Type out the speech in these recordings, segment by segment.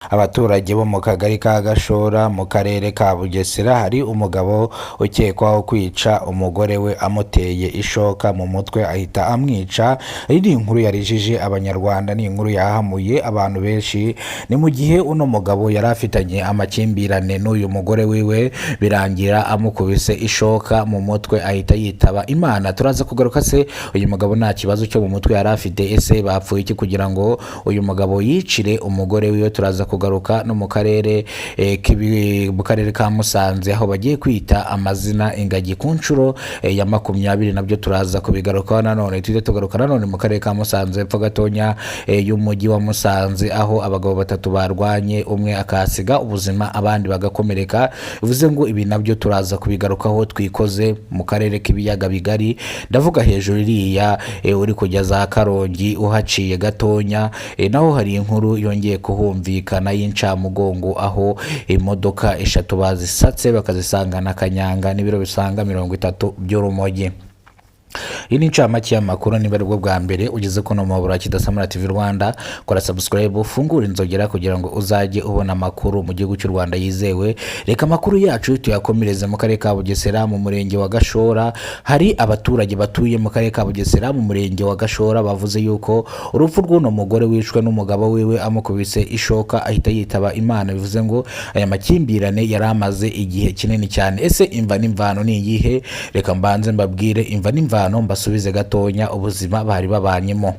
Abaturage bo mu kagari ka Gashora mu karere ka Bugesera, hari umugabo ukekwaho kwica umugore we amuteye ishoka mu mutwe ahita amwica. Iyi ni inkuru yarijije Abanyarwanda, ni inkuru yahamuye abantu benshi. Ni mu gihe uno mugabo yari afitanye amakimbirane n'uyu mugore wiwe, birangira amukubise ishoka mu mutwe ahita yitaba Imana. Turaza kugaruka se uyu mugabo nta kibazo cyo mu mutwe yari afite? Ese bapfuye iki kugira ngo uyu mugabo yicire umugore wiwe? Turaza kugaruka no mu karere mu karere ka Musanze, aho bagiye kwita amazina ingagi ku nshuro ya 20. Nabyo turaza kubigarukaho nanone. Tujye tugaruka nanone mu karere ka Musanze, hepfo gatonya y'umujyi wa Musanze, aho abagabo batatu barwanye, umwe akahasiga ubuzima, abandi bagakomereka. Bivuze ngo ibi nabyo turaza kubigarukaho. Twikoze mu karere k'Ibiyaga Bigari, ndavuga hejuru iriya uri kujya za Karongi, uhaciye gatonya, naho hari inkuru yongeye kuhumvikana y'incamugongo, aho imodoka eshatu bazisatse bakazisangana kanyanga n'ibiro bisaga 30 by'urumogi. Iyi ni incamake y'amakuru. Niba aribwo bwa mbere ugeze kuno muyoboro wa Kidasamura TV Rwanda, kora subscribe, ufungure inzogera kugira ngo uzajye ubona amakuru mu gihugu cy'u Rwanda yizewe. Reka amakuru yacu tuyakomereze mu karere ka Bugesera, mu murenge wa Gashora. Hari abaturage batuye mu karere ka Bugesera mu murenge wa Gashora bavuze yuko urupfu rw'uno mugore wishwe n'umugabo wiwe amukubise ishoka ahita yitaba Imana, bivuze ngo aya makimbirane yari amaze igihe kinini cyane. Ese imva n'imvano ni iyihe? Reka mbanze mbabwire imva n'imvano, mbasubize gatonya ubuzima bari babanyemo.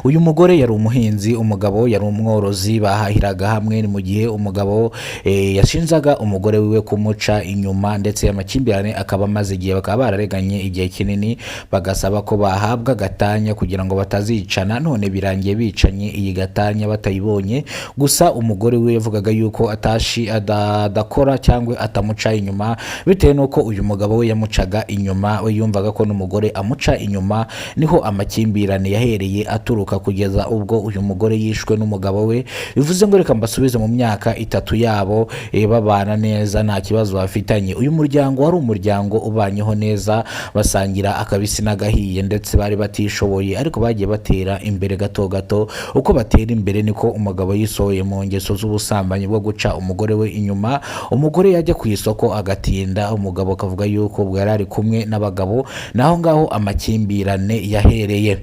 Uyu mugore yari umuhinzi, umugabo yari umworozi, bahahiraga hamwe. Ni mu gihe umugabo yashinjaga umugore wiwe kumuca inyuma, ndetse amakimbirane akaba amaze igihe, bakaba barareganye igihe kinini, bagasaba ko bahabwa gatanya kugira ngo batazicana. None birangiye bicanye, iyi gatanya batayibonye. Gusa umugore we yavugaga yuko atashi adakora cyangwa atamuca inyuma, bitewe n'uko uyu mugabo we yamucaga inyuma. We yumvaga ko n'umugore amuca inyuma. Niho amakimbirane yahereye aturuka kugeza ubwo uyu mugore yishwe n'umugabo we. Bivuze ngo reka mbasubize mu myaka 3 yabo babana neza, nta kibazo bafitanye. Uyu muryango wari umuryango ubanyeho neza, basangira akabisi n'agahiye, ndetse bari batishoboye, ariko bagiye batera imbere gato gato. Uko batera imbere niko umugabo yisohoye mu ngeso z'ubusambanyi bwo guca umugore we inyuma. Umugore yajya ku isoko agatinda, umugabo akavuga yuko ubwo yari ari kumwe n'abagabo. Naho ngaho amakimbirane yahereye.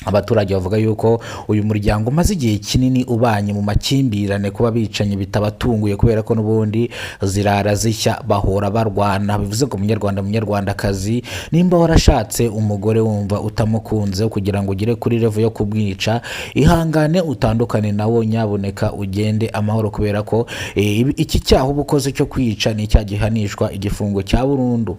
Abaturage bavuga yuko uyu muryango umaze igihe kinini ubanye mu makimbirane, kuba bicanyi bitabatunguye, kubera ko n'ubundi zirara zishya, bahora barwana. Bivuze ngo munyarwanda, munyarwandakazi, nimba warashatse umugore wumva utamukunze kugira ngo ugere kuri level yo kumwica, ihangane utandukane nawo nyabuneka, ugende amahoro, kubera ko iki cyaha uba ukoze cyo kwica ni icyaha gihanishwa igifungo cya burundu.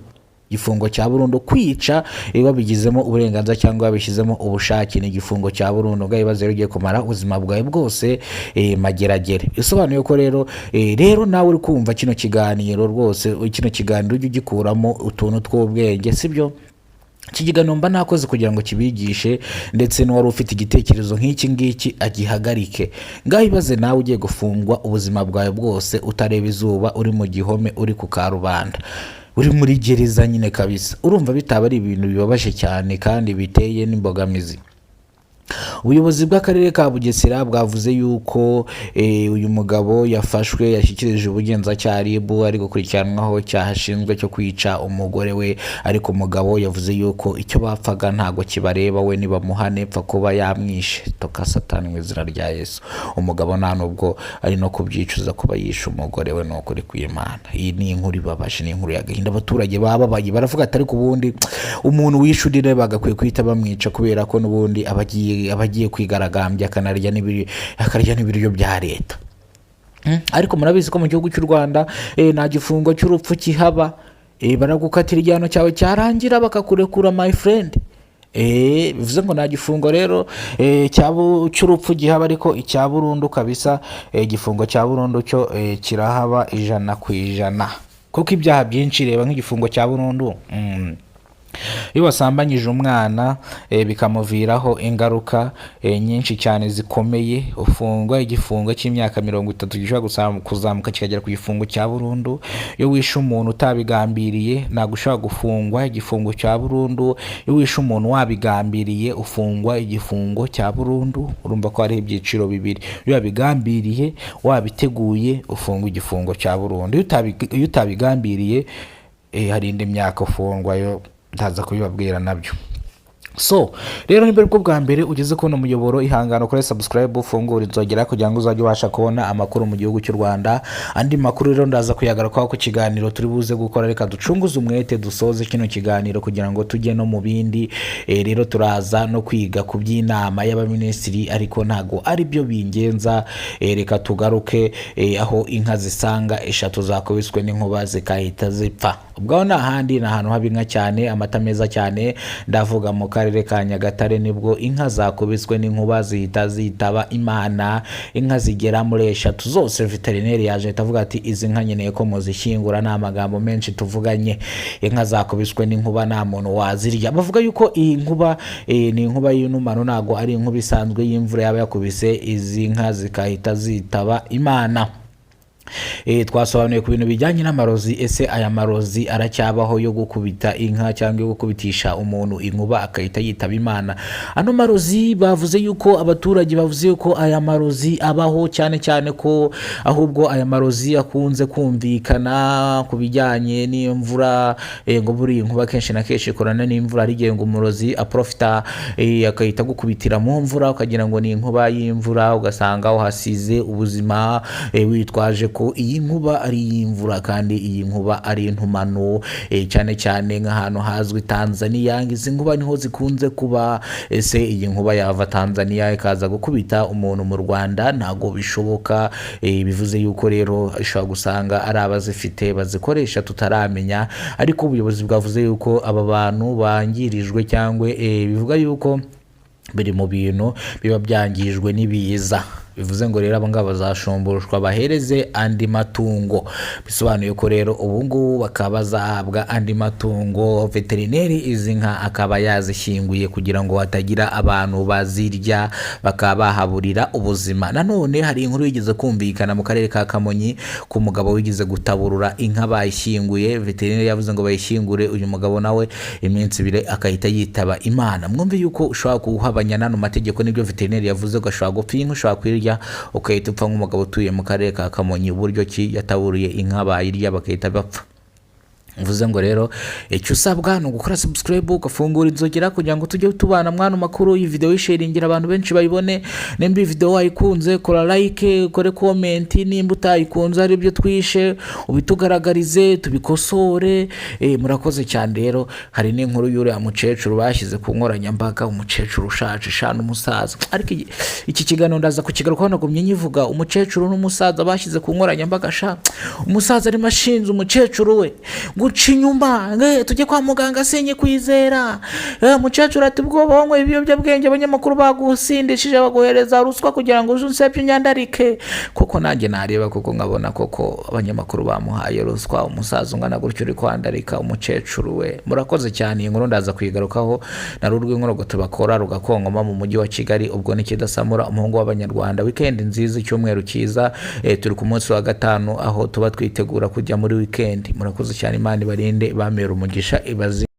Igifungo cya burundu kwica, iyo babigizemo uburenganzira cyangwa babishyizemo ubushake, ni igifungo cya burundu. Ngaho ibaze rero ugiye kumara ubuzima bwawe bwose mageragere. Bisobanuye ko rero rero nawe uri kumva kino kiganiro, rwose kino kiganiro ujye ugikuramo utuntu tw'ubwenge, sibyo? Iki kiganiro mba nakoze kugira ngo kibigishe, ndetse n'uwari ufite igitekerezo nk'iki ngiki agihagarike. Ngaho ibaze nawe ugiye gufungwa ubuzima bwawe bwose, utareba izuba, uri mu gihome, uri ku karubanda, uri muri gereza nyine kabisa. Urumva bitaba ari ibintu bibabaje cyane kandi biteye n'imbogamizi? Ubuyobozi bw'akarere ka Bugesera bwavuze yuko uyu mugabo yafashwe, yashyikirije ubugenzacyaha RIB, ari gukurikiranwaho icyaha ashinzwe cyo kwica umugore we. Ariko umugabo yavuze yuko icyo bapfaga ntabwo kibareba, we nibamuhane pfa kuba yamwishe. Toka Satani mu izina rya Yesu. Umugabo nta nubwo ari no kubyicuza kuba yishe umugore we, ni ukuri kw'Imana. Iyi ni inkuru ibabaje, ni inkuru y'agahinda. Abaturage bababaye, baravuga ati: "Ariko ubundi umuntu wishe undi nawe bagakwiye guhita bamwica, kubera ko n'ubundi aba agiye kwigaragambya, akarya n'ibiryo bya leta." Ariko murabizi ko mu gihugu cy'u Rwanda nta gifungo cy'urupfu kihaba. Baragukatira igihano cyawe, cyarangira bakakurekura, my friend. Bivuze ngo nta gifungo rero cy'urupfu gihaba, ariko icya burundu kabisa, igifungo cya burundu cyo kirahaba 100%, kuko ibyaha byinshi, reba nk'igifungo cya burundu. Iyo wasambanyije umwana bikamuviraho ingaruka nyinshi cyane zikomeye, ufungwa igifungo cy'imyaka 30, gishobora kuzamuka kikagera ku gifungo cya burundu. Iyo wishe umuntu utabigambiriye, ntabwo ushobora gufungwa igifungo cya burundu. Iyo wishe umuntu wabigambiriye, ufungwa igifungo cya burundu. Urumva ko hariho ibyiciro bibiri: iyo wabigambiriye, wabiteguye, ufungwa igifungo cya burundu. Iyo utabigambiriye, hari indi myaka ufungwa, yo ndaza kubibabwira nabyo. So rero, niba aribwo bwa mbere ugeze kubona umuyoboro, ihangano kuri subscribe, ufungura inzogera kugira ngo uzajye ubasha kubona amakuru mu gihugu cy'u Rwanda. Andi makuru rero ndaza kuyagarukaho ku kiganiro turi buze gukora. Reka ducunguze umwete, dusoze kino kiganiro kugira ngo tujye no mu bindi. Rero turaza no kwiga ku by'inama y'abaminisitiri, ariko ntago ari byo bingenza. Reka tugaruke aho inka zisanga eshatu zakubiswe n'inkuba zikahita zipfa. Ubwo nta handi, ni ahantu haba inka cyane, amata meza cyane, ndavuga mu karere ka Nyagatare. Nibwo inka zakubiswe n'inkuba zihita zitaba Imana, inka zigera muri eshatu zose. Veterineri yaje ahita avuga ati: "Izi nka nkeneye ko muzishyingura." Ni amagambo menshi tuvuganye. Inka zakubiswe n'inkuba nta muntu wazirya. Bavuga yuko iyi nkuba ni inkuba y'intumano, ntabwo ari inkuba isanzwe y'imvura yaba yakubise izi nka zikahita zitaba Imana. Twasobanuye ku bintu bijyanye n'amarozi. Ese aya marozi aracyabaho yo gukubita inka cyangwa yo gukubitisha umuntu inkuba akahita yitaba Imana? Ano marozi bavuze yuko, abaturage bavuze yuko aya marozi abaho cyane cyane, ko ahubwo aya marozi akunze kumvikana ku bijyanye n'imvura. Ngo buriya inkuba kenshi na kenshi ikorana n'imvura. Hari igihe ngo umurozi aprofita akahita agukubitira mu mvura, ukagira ngo ni inkuba y'imvura, ugasanga uhasize ubuzima, witwaje ko iyi nkuba ari iy'imvura kandi iyi nkuba ari intumano. Cyane cyane nk'ahantu hazwi Tanzania, ngo izi nkuba niho zikunze kuba. Ese iyi nkuba yava Tanzania ikaza gukubita umuntu mu Rwanda? Ntabwo bishoboka. Bivuze yuko rero ushobora gusanga ari abazifite bazikoresha tutaramenya, ariko ubuyobozi bwavuze yuko aba bantu bangirijwe cyangwa bivuga yuko biri mu bintu biba byangijwe n'ibiza. Bivuze ngo rero aba ngaba bazashumbushwa, bahereze andi matungo. Bisobanuye ko rero ubu ngubu bakaba bazahabwa andi matungo. Veterineri izi nka akaba yazishyinguye kugira ngo hatagira abantu bazirya bakaba bahaburira ubuzima. Nanone hari inkuru yigeze kumvikana mu karere ka Kamonyi ku mugabo wigeze gutaburura inka bayishyinguye. Veterineri yavuze ngo bayishyingure, uyu mugabo nawe iminsi 2 akahita yitaba Imana. Mwumve yuko ushobora kuhabanya n'ano mategeko n'ibyo veterineri yavuze, ugashobora gupfa inka, ushobora kuyirya ukahita upfa, nk'umugabo utuye mu karere ka Kamonyi, uburyo ki yataburiye inka bayirya bagahita bapfa. Mvuze ngo rero icyo usabwa ni ugukora subscribe, ugafungura inzogera kugira ngo tujye tubana mwana makuru. Iyi video yisharingira abantu benshi bayibone. Nimba iyi video wayikunze, kora like, ukore comment. Nimba utayikunze, hari ibyo twishe, ubitugaragarize tubikosore. Murakoze cyane. Rero hari n'inkuru y'uriya mukecuru bashyize ku nkoranyambaga, umukecuru ushaje shana, umusaza. Ariko iki kiganiro ndaza kukigarukaho, nagumye nyivuga. Umukecuru n'umusaza bashyize ku nkoranyambaga sha, umusaza arimo ashinze umukecuru we guca inyuma, tujye kwa muganga sinye kwizera. Umukecuru ati: "Ubwoba wanyweye ibiyobyabwenge, abanyamakuru bagusindishije, baguhereza ruswa kugira ngo uze unsebye unyandarike." Kuko nanjye nareba kuko nkabona koko abanyamakuru bamuhaye ruswa, umusaza ungana gutyo uri kwandarika umukecuru we. Murakoze cyane, iyi nkuru ndaza kuyigarukaho. Na rw'inkorogoto bakora rugakongoma mu mujyi wa Kigali. Ubwo ni Kidasamura, umuhungu w'Abanyarwanda. Weekend nziza, icyumweru cyiza. Turi ku munsi wa gatanu aho tuba twitegura kujya muri weekend. Murakoze cyane, Imana ibarinde, ibamere umugisha, ibazi.